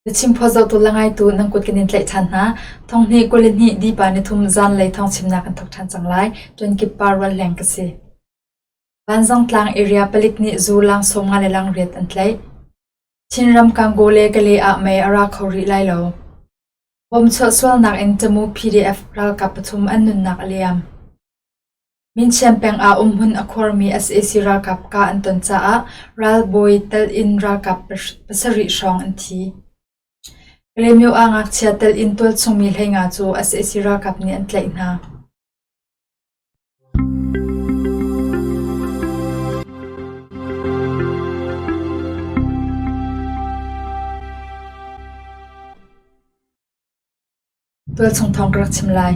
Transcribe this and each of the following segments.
Biachim phuahzohtu le ngaitu nan kut kan in tlaih ṭhan hna. Thonghnih 22 dipa nithum zanlei thawngchimnak kan thawk ṭhan cang lai. Ṭuankip pa Rualhleng ka si. Vanzangtlang area palik nih zu lang 50 le lang riat an tlaih. Chinram Kangaw le Kalay ah mei a ra kho rih lai lo. Bom chuah sualnak in Tamu PDF ralkap pathum an nunnak a liam. Minchiam peng ah umhmun a khuarmi sac ralkap kah an ton caah ralbawi tel in ralkap pasarih hrawng an thi. Kalaymyo ah ngakchia tel in tualchung mi 15 cu sac ralkap nih an tlaih hna. Tualchung thawng ka rak chim lai.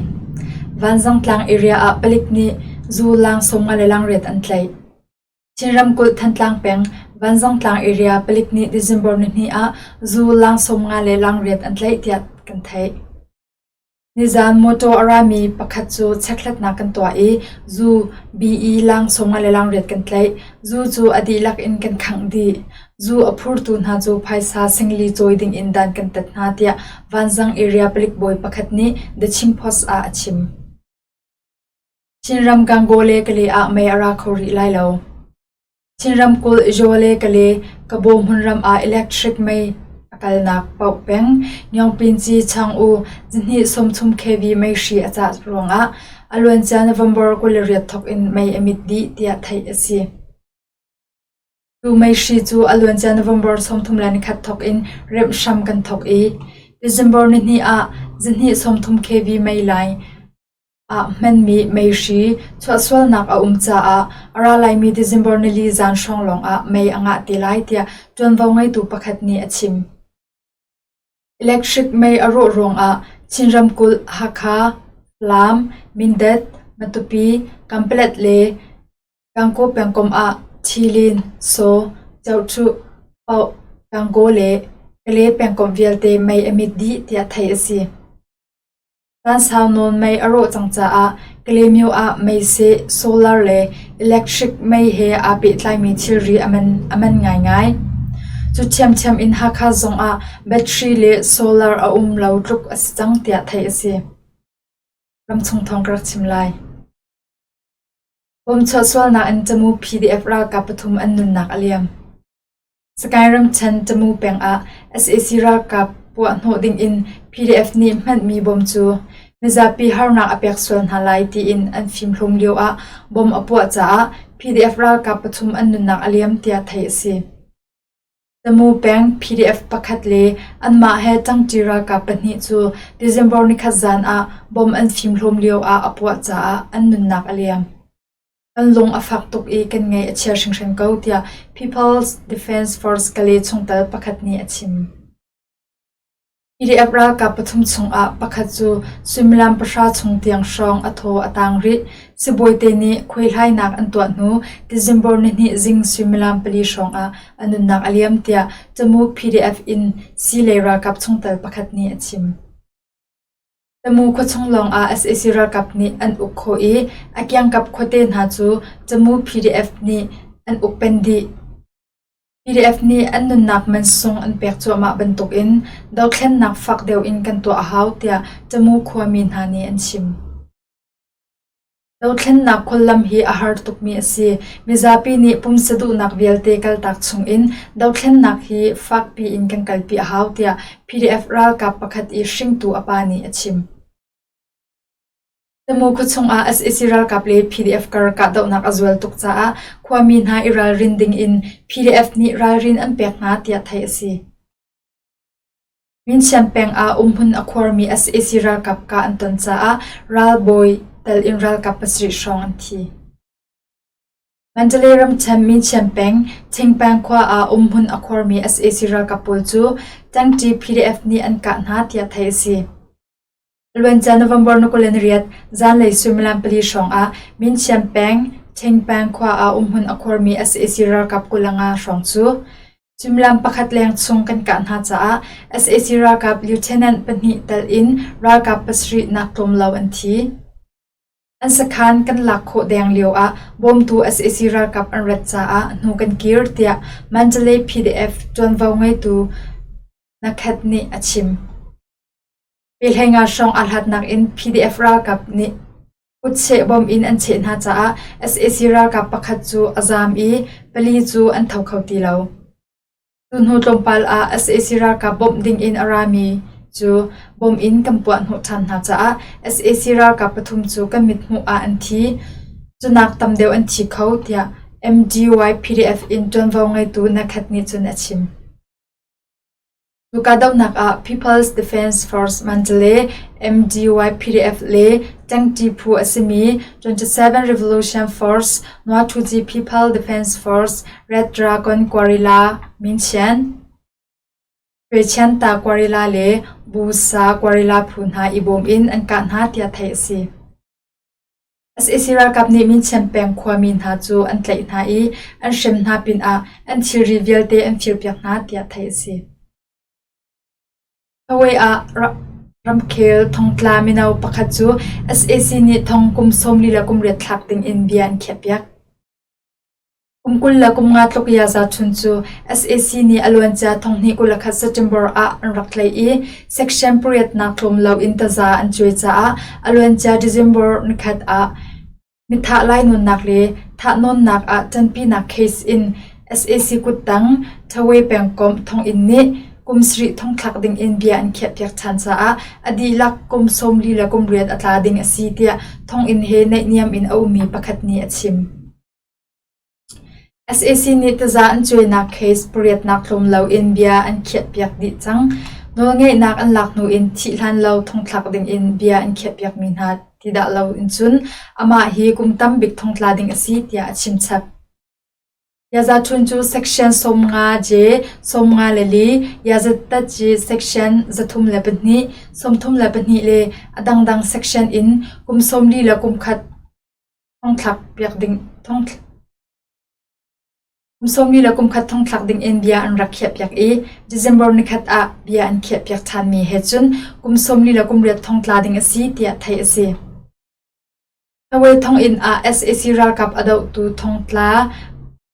Vanzangtlang area ah palik nih zu lang 50 le lang riat an tlaih. Chin ramkulh Thantlang peng Vanzangtlang area palik nih December nihnih ah zu lang 50 le lang riat an tlaih tiah kan theih. Nizaan mawṭaw a rami pakhat cu chekhlatnak kan tuah i zu BE lang 50 le lang riat kan tlaih. Zu cu a dihlak in kan khangh dih. Zu a phurtu hna cu phaisa singli cawi dingin dan kan tat hna tiah Vanzang area palik bawi pakhat nih The Chin Post ah a chim. Chinram Gangaw le Kalay ah mei a ra kho rih lai lo. Chin ramkulh Yaw le Kalay Kabaw hmunram ah electric mei a kalnak paoh peng Nyaungpinci Chang-u zihnih 30 kV meihri a cah ruangah a luancia November 28 thawk in mei a mit dih tiah theih a si. Tu meihri cu a luancia November 31 thawk in remh hram kan thawk i December nihnih ah zihnih 30 kV mei line ah hmanmi meihri chuahsualnak a um caah a ra laimi December nili zan hrawng lawngah mei a ngah te lai tiah ṭuanvo ngeitu pakhat nih a chim. Electric mei a rawh ruangah Chin ramkulh Hakha, Falam, Mindat, Matupi, Kanpalet le Gangaw pengkomh ah Thilin, Saw, Zohṭhuh, Paoh, Gangaw le Kalay pengkomh vialte mei a mit dih tiah theih a si. Caan sau nawn mei a rawh cang caah Kalaymyo ah meiseh, solar le electric mei he aa pehtlaimi thilri a man ngaingai. Cu ṭhiamṭhiam in Hakha zong ah battery le solar a um lo tluk a si cang tiah theih a si. Ramchung thawng ka rak chim lai. Bom chuah sualnak in Tamu PDF ralkap pathum an nunnak a liam. Sagaing ramṭhen Tamu peng ah sac ralkap puahhnawh dingin PDF nih hmanmi bom cu mizapi harnak a pek sual hna lai tiin an fimhlawm lioah bom a puah caah PDF ralkap pathum an nunnak a liam tiah theih a si. Tamu peng PDF pakhat le anmah he ṭangṭi ralkap pahnih cu December nikhat zan ah bom an fimhlawm lioah a puah caah an nunnak a liam. Kan lung a fak tuk i kan ngaih a chia hringhran ko tiah People's Defence Force Kalay chungtel pakhat nih a chim. PDF ralkap pathum chungah pakhat cu suimilam pahra chung tiang hrawng a thaw a tang rih. Sibawite nih khuaihlainak an tuah hnu December nihnih zing suimilam pali hrawngah a nunnak a liam tiah Tamu PDF in siilei ralkap chungtel pakhat nih a chim. Tamu khuachung lawngah sac ralkap nih an uk khawh i a kiangkap khuate hna cu Tamu PDF nih an uk pen dih. PDF nih an nunnak mansung an pek cuahmah bantukin dothlennak fak deuh in kan tuah a hau tiah Tamu khuami hna nih an chim. Dothlennak khuallam hi a har tukmi a si. Mizapi nih pumsa duhnak vialte kaltak chungin dothlennak hi fakpi in kan kalpi a hau tiah PDF ralkap pakhat i hringtu a pa nih a chim. Tamu khuachung ah sac ralkap le PDF kar kahdohnak a zual tuk caah khuami hna i ralrin dingin PDF nih ralrin an pek hna tiah theih a si. Minchiam peng ah umhmun a khuarmi sac ralkap kah an ton caah ralbawi tel in ralkap pasarih hrawng an thi. Mandalay ramṭhen Minchiam peng Thingpeng khua ah umhmun a khuarmi sac ralkap pawl cu Tangṭi PDF nih an kah hna tiah theih a si. Luancia November 28 zanlei suimilam pali hrawng ah Minchiam peng Thingpeng khua ah umhmun a khuarmi sac ralkap 25 hrawng cu Suimilam pakhat leng chung kan kah hna caah sac ralkap lieutenant pahnih telh in ralkap pasarih nak tlawm lo an thi. An sakhan kan lak khawh deng lioah bawmtu sac ralkap an rat caah hnu kan kir tiah Mandalay PDF ṭuanvo ngeitu. Nakhat nih a chim. Pe 15 hrawng aa hlatnak in PDF ralkap nih kutcheh bom in an cheh hna caah sac ralkap pakhat cu a zaam i pali cu an tho kho ti lo. Cu hnu tlawmpal ah sac ralkap bawmh ding in a rami cu bom in kan puah hnawh ṭhan hna caah sac ralkap pathum cu kan mithmuh ah an thi. Cu nak tam deuh an thi kho, tiah MDY PDF in ṭuanvo ngeitu Nakhat nih cun a chim. Cu kahdohnak ah People's Defence Force Mandalay (MDY-PDF) le ṭengṭi phu a simi 27 Revolution Force Nuathuji People Defence Force Red Dragon Guerrilla Minchian, Hruaichianta Guerrilla le Busa Guerrilla phu hna i bawm in an kah hna tiah theih a si. Sac ralkap nih Minchian peng khuami hna cu an tlaih hna i an hrem hna pinah an thilri vialte an firpiak hna tiah theih a si. Hawaii ah ramkhel thongtla mino pakhat cu sac nih thong kum 48 thlak dingin bia an khiahpiak. Kum 25 tluk yaza chun cu sac nih a luancia 2021 September ah an rak tlaih i section pariatnak tlawm loin taza an cuai caah a luancia December nikhat ah mithah lainawnnak le thahnawnnak ah ṭanpinak case in sac kuttang Thawe pengkomh thonginn nih kum sarih thongthlak dingin bia an khiahpiak ṭhan caah a dihlak kum 48 a tla ding a si tiah thonginn he naihniam in a ummi pakhat nih a chim. Sac nih taza an cuainak case pariatnak tlawm loin bia an khiahpiak dih cang. Nawlngeihnak an lak hnu in thih hlan lo thongthlak dingin bia an khiahpiakmi hna ti dah lo in cun amah hi kum tam bik thongtla ding a si tiah a chimchap. Yaza Htun cu Section 50 J 54, Yaza Tatji Section 302, 32 le a dangdang section in kum 41 Thongthlak piak ding Kum 41 thongthlak dingin bia an rak khiahpiak i December nikhat ah bia an khiahpiak ṭhanmi he cun kum 48 thongtla ding a si tiah theih a si. Hawaii thonginn ah sac ralkap a dohtu thongtla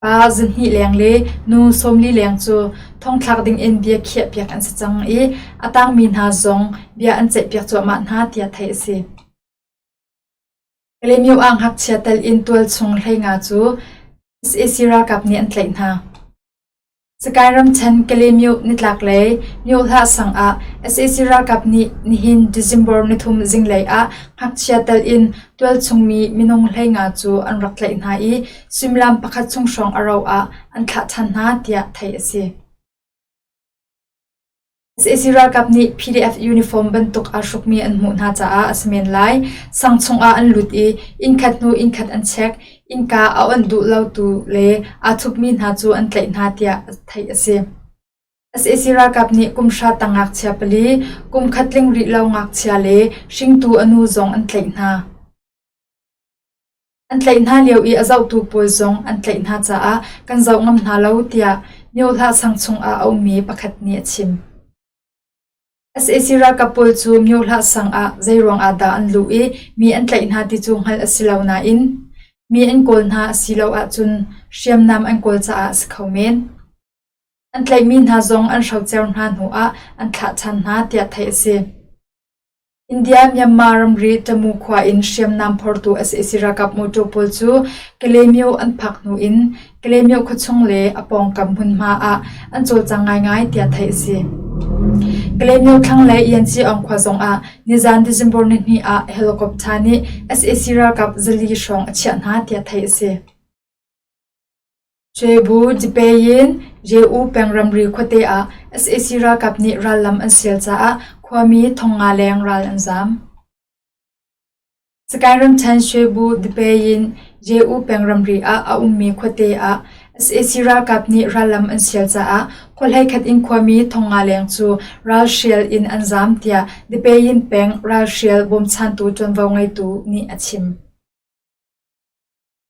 pa 200 leng le nu 40 leng cu thongthlak dingin bia khiahpiak an si cang i a tangmi hna zong bia an ceihpiak cuahmah hna tiah theih a si. Kalaymyo ah ngakchia tel in tualchung 15 cu sac ralkap nih an tlaih hna. Sakae ramṭhen Kalaymyo nitlaklei Myohlah sang ah sac ralkap nih nihin December 3 zinglei ah ngakchia tel in tualchung mi minung 15 cu an rak tlaih hna i suimilam pakhat chung hrawng a rauh ah an thlah ṭhan hna tiah theih a si. Sac ralkap nih PDF uniform bantuk aa hrukmi an hmuh hna caah a si men lai. Sang chungah an lut i innkhat hnu innkhat an check. Innka a onh duh lotu le aa thupmi hna cu an tlaih hna tiah theih a si. Sac ralkap nih kum hra tang ngakchia pali, kum khat tling rih lo ngakchia le hringtu a nu zong an tlaih hna. An tlaih hna lio i a zohtu pawl zong an tlaih hna caah kan zoh ngam hna lo tiah Myohlah sang chungah a ummi pakhat nih a chim. Sac ralkap pawl cu Myohlah sang ah zeiruang ah dah an luh i mi an tlaih hna ti cu hngalh a si lo nain mi an kawl hna a si lo ahcun hriamnam an kawl caah a si kho men. An tlaihmi hna zong an hrocer hna hnu ah an thlah ṭhan hna tiah theih a si. India-Myanmar ramri Tamu khua in hriamnam phortu sac ralkap mawṭaw pawl cu Kalaymyo an phak hnu in Kalaymyo khuachung le a pawngkam hmunhma ah an cawlcang ngaingai tiah theih a si. Kalaymyo thlanglei Yanci-aung khua zongah nizan December 22 ah helicopter nih sac ralkap 400 hrawng a chiah hna tiah theih a si. Cebu, Dipeyin, Jew peng ramri khuate ah sac ralkap nih rallam an sial caah khuami 5,000 leng ral an zaam. Sagaing ramṭhen Cebu, Dipeyin, Jew peng ramri ah a ummi khuate ah sac ralkap nih rallam an sial caah khua hleikhat in khuami 5,000 leng cu ralhrial in an zaam tiah Dipeyin peng ralhrial bawmchantu ṭuanvo ngeitu nih a chim.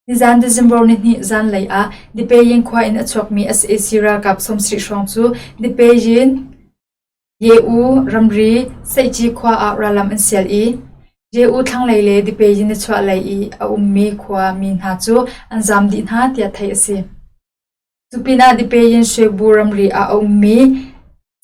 Nizan December 22 zanlei ah Dipeyin khua in a chuakmi sac ralkap 70 hrawng cu Dipeyin Ye-U ramri Seihci khua ah rallam an sial i Ye-U thlanglei le Dipeyin nichuahlei i a ummi khua mi hna cu an zaam dih hna tiah theih a si. Cu pinah Dipeyin Shwebu ramri ah a ummi.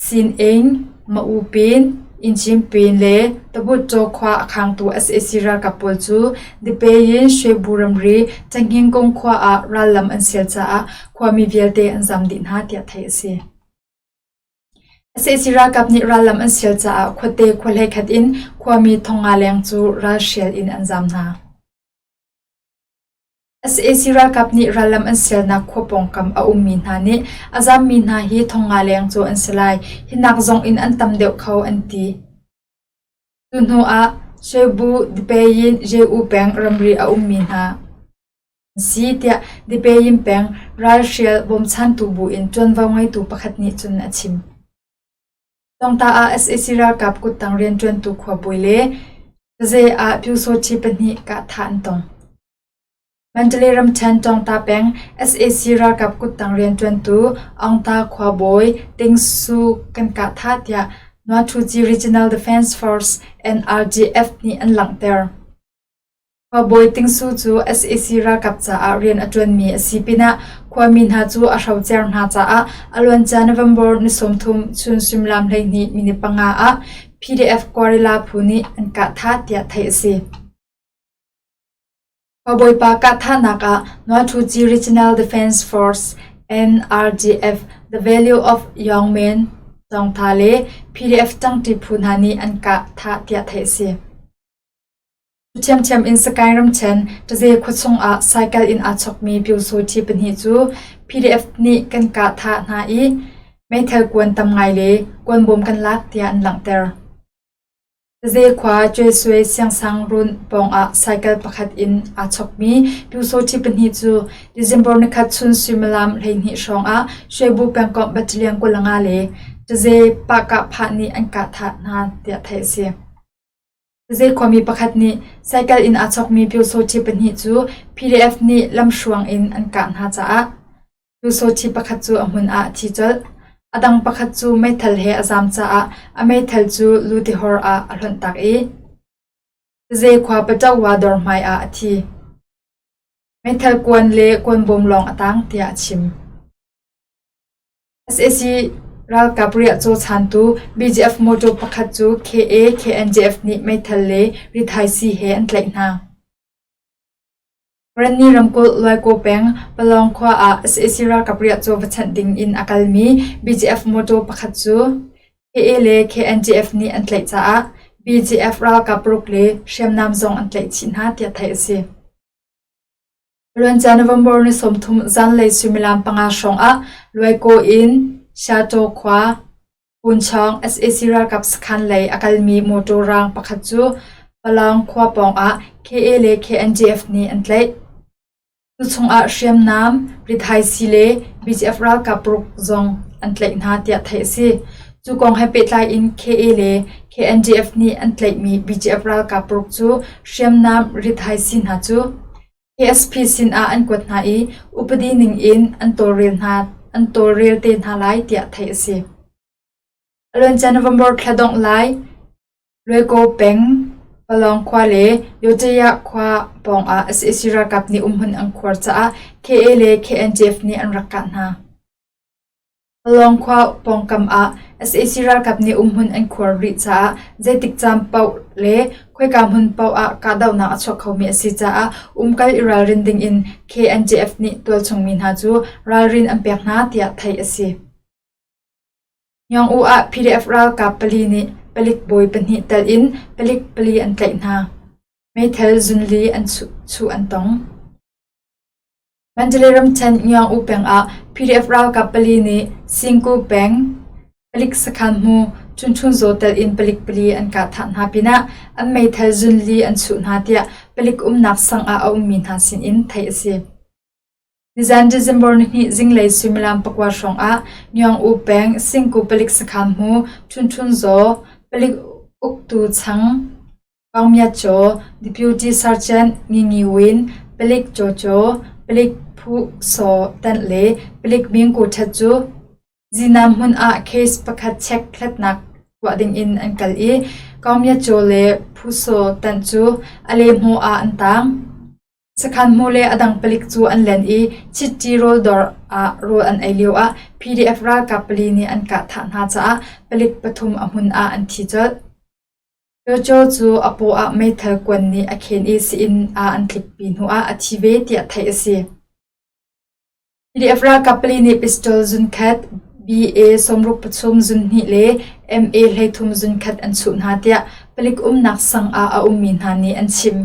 Sinin, Maupin, Inchimpin le Tabutcaw khua a khangtu sac ralkap pawl cu Dipeyin Shwebu ramri Canghingkung khua ah rallam an sial caah khuami vialte an zam dih hna tiah theih a si. Sac ralkap nih rallam an sial caah khuate khua hleikhat in khuami 500 leng cu ralhrial in an zam hna. Sac ralkap nih rallam an sialnak khua pawngkam a ummi hna nih a zammi hna hi 500 leng cu an si lai. Hinak zong in an tam deuh kho an ti. Cu hnu ah Shwebu Dipeyin Jew peng ramri a ummi hna an si tiah Dipeyin peng ralhrial bawmchantu bu in ṭuanvo ngeitu pakhat nih cun a chim. Tawngta ah sac ralkap kuttang rianṭuantu khuabawi le Taze ah Pyusawṭhi pahnih kahthah an tong. Mandalay ramṭhen Tawngta peng sac ralkap kuttang rianṭuantu Aungta khuabawi Ting Su kan kahthah tiah Nuathuci Regional Defense Force NRDF nih an langhter. Khuabawi Ting Su cu sac ralkap caah rian a ṭuanmi a si pinah khuami hna cu a hrocer hna caah a luancia November ni 30 chun suimilam 12 minute panga ah PDF Guerrilla phu nih an kahthah tiah theih a si. Khuabawipa kahthahnak ah Nuathuci Regional Defense Force (NRDF), The Value of Young Men Cawngtha le PDF ṭangṭi phu hna nih an kah thah tiah theih a si. Cu ṭhiamṭhiam in Sagaing ramṭhen Taze khuachung ah cycle in aa chawkmi Pyusawṭhi pahnih cu PDF nih kan kah thah hna i meithal kuan tam ngai le kuanbawm kan lak tiah an langhter. Taze khua Cuaisue siangsangruun pawngah cycle pakhat in aa chawkmi Pyusawṭhi pahnih cu December nikhat chun suimilam 12 hrawngah Shwebu pengkomh Battalion 25 le Taze Pahkahphah nih an kah thah hna tiah theih a si. Taze khuami pakhat nih cycle in aa chawkmi Pyusawṭhi pahnih cu PDF nih lamhruang in an kah hna caah Lusawṭhi pakhat cu a hmun ah a thi colh. A dang pakhat cu meithal he a zaam caah a meithal cu lutihor ah a hlonhtak i Taze khua Patawa dawr hmai ah a thi. Meithal kuan le kuanbawm lawng a tang tiah a chim. Sac ralkap riahcaw chantu BGF motor pakhat cu KA KNDF nih meithal le rithaisii he an tlaih hna. Karenni ramkulh Luaikaw peng Palawng khua ah sac ralkap riahcaw va chanh ding in a kalmi BGF mawṭaw pakhat cu KA le KNDF nih an tlaih caah BGF ralkap paruk le hriamnam zong an tlaih chih hna tiah theih a si. Luancia November ni 30 zanlei suimilam panga hrawng ah Luaikaw in Sha-Taw khua Punchawng sac ralkap sakhan lei a kalmi mawṭaw raang pakhat cu Palawng khua pawngah KA le KNDF nih an tlaih. Cu chungah hriamnam, rithaisii le BGF ralkap paruk zong an tlaih hna tiah theih a si. Cu kong he pehtlai in KA le KNDF nih an tlaihmi BGF ralkap paruk cu hriamnam, rithaisii hna cu KSP sinah an kuat hna i upadi ningin an tawlrel te hna lai tiah theih a si. A luancia November thla dongh lai Luaikaw peng Palawng khua le Yotaya khua pawngah sac ralkap nih umhmun an khuar caah KA le KNDF nih an rak kah hna. Palawng khua pawngkam ah sac ralkap nih umhmun an khuar rih caah zeitik caan paoh le khoika hmun paoh ah kahdohnak a chuak khomi a si caah umkal i ralrin dingin KNDF nih tualchung mi hna cu ralrin an pek hna tiah theih a si. Nyaung-U ah PDF ralkap pali nih palik bawi pahnih telh in palik pali an tlaih hna. Meithal zunli an chuh an tong. Mandalay ramṭhen Nyaung-U peng ah PDF ralkap pali nih Singku peng palik sakhan hmu Chunchun Zaw telh in palik pali an kah thah hna pinah an meithal zunli an chuh hna tiah palik umnak sang ah a ummi hna sinin theih a si. Nizan December nihnih zinglei suimilam pakua hrawng ah Nyaung-U peng Singku palik sakhan hmu Chunchun Zaw palik uktu chang Kaungmyatcaw, Deputy Sergeant Ngingi Win, palik Cawcaw, palik Phu Saw Tanh le palik Ming Ko Ṭhet cu Zinam hmun ah case pakhat check hlatnak tuah dingin an kal i Kaungmyatcaw le Phu Saw Tanh cu a lehhmawh ah an taang. Sakhan hmu le a dang palik cu an len i Chitti rawldawr ah rawl an ei lioah PDF ralkap pali nih an kah thah hna caah palik pathum a hmun ah an thi colh. Jojo cu a paw ah meithal kuan nih a khen i sii-inn ah an tlikpi hnuah a thi ve tiah theih a si. PDF ralkap pali nih pistol zunkhat, BA 63 zunhnih le MA 33 zunkhat an chuh hna tiah palik umnak sang ah a ummi hna nih an chim.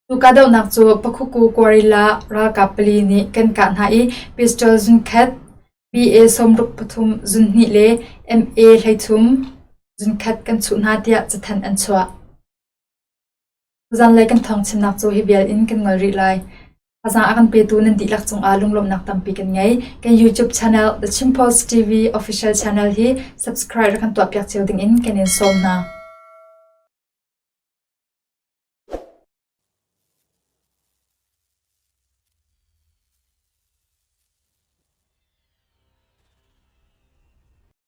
Cu kahdohnak cu Pakhuku Guerrilla ralkap pali nih kan kah hna i pistol zunkhat, BA 63 zunhnih le MA 33 zunkhat kan chuh hna tiah cathanh an chuah. Zanlei kan thawngchimnak cu hi vial in kan ngol rih lai. Thazaang a kan petu nan dihlak cungah lunglawmhnak tampi kan ngei. Kan YouTube channel The Chin Post TV official channel hi subscribe rak kan tuahpiak cio dingin kan in sawm hna.